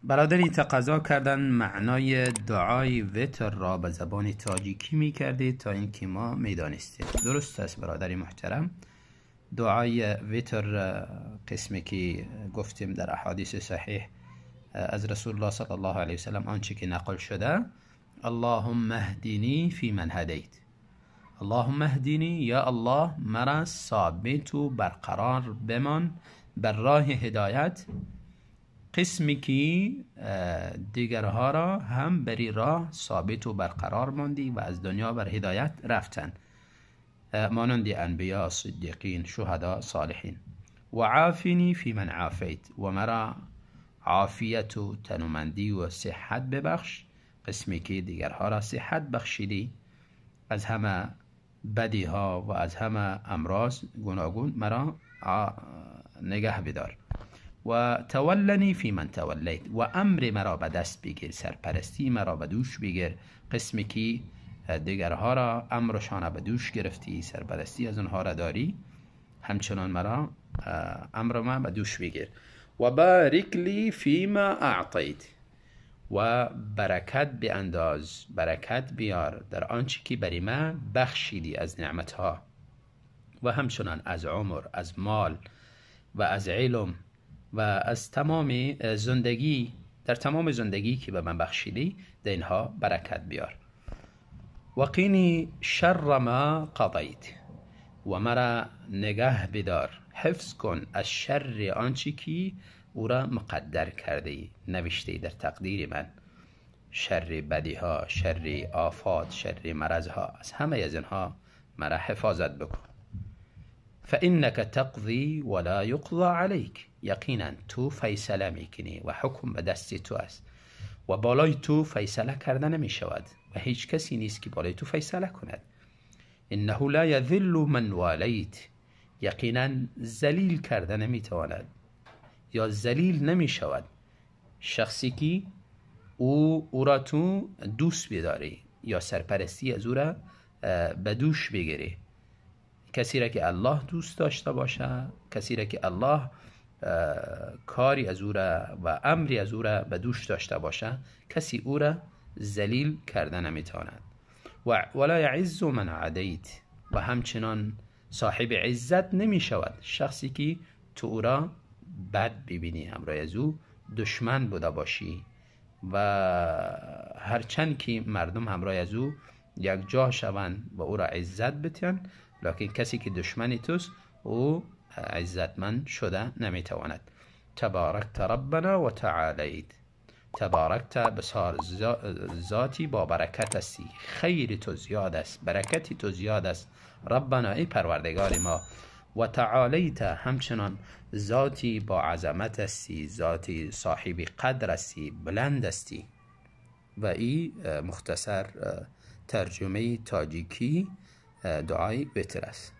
برادری تقاضا کردن معنای دعای وتر را به زبان تاجیکی می کردید تا اینکه ما می دانستیم. درست است برادر محترم. دعای وتر قسمی که گفتیم در احادیث صحیح از رسول الله صلی الله علیه وسلم آنچه که نقل شده، اللهم اهدنی فی من هدیت، اللهم اهدنی، یا الله مرا ثابت و برقرار بمان بر راه هدایت، قسمی که دیگرها را هم بر راه ثابت و برقرار ماندی و از دنیا بر هدایت رفتن، مانند انبیا، صدیقین، شهدا، صالحین. و عافنی فی من عافیت، و مرا عافیت و تنومندی و صحت ببخش، قسمی که دیگرها را صحت بخشیدی، از همه بدی ها و از همه امراض گوناگون مرا نگه بدار. و تولنی فی من تولیت، و امر مرا به دست بگیر، سرپرستی مرا به دوش بگیر، قسمی که دیگرها را امرشان به دوش گرفتی، سرپرستی از اونها را داری، همچنان مرا امر ما به دوش بگیر. و بارک لی فیما اعطیت، و برکت بیانداز، برکت بیار در آنچه که بری من بخشیدی از نعمتها، و همچنان از عمر، از مال و از علم و از تمام زندگی، در تمام زندگی که به من بخشیدی در اینها برکت بیار. وقینی شر ما قضیت، و مرا نگه بدار، حفظ کن از شر آنچه که او را مقدر کرده، نوشته در تقدیر من، شر بدی ها، شر آفات، شر مرض ها، از همه از اینها مرا حفاظت بکن. فإنك تقضی ولا يقضى عليك، یقینا تو فیصله میکنی و حکم به دست تو است و بالای تو فیصله کرده نمی شود و هیچ کسی نیست که بالای تو فیصله کند. انه لا یذل من والیت، یقینا ذلیل کرده نمی تواند یا ذلیل نمی شود شخصی که او را تو دوست بداری یا سرپرستی از او را به دوش بگیری. کسی را که الله دوست داشته باشه، کسی را که الله کاری از او را و امری از او را به دوش داشته باشه، کسی او را ذلیل کرده نمیتواند. و ولا یعز من عادیت، و همچنان صاحب عزت نمی شود شخصی که تو او را بد ببینی، همراه از او دشمن بوده باشی و هرچند که مردم همراه از او یک جا شوند و او را عزت بتن، لکن کسی که دشمن توست او عزتمند شده نمیتواند. تبارکت ربنا و تعالیت، تبارکت بسار ذاتی با برکت هستی، خیر تو زیاد است، برکت تو زیاد است، ربنا ای پروردگار ما، و تعالیت همچنان ذاتی با عظمت هستی، ذاتی صاحب قدر هستی، بلند هستی. و ای مختصر ترجمه تاجیکی دعای وتر است.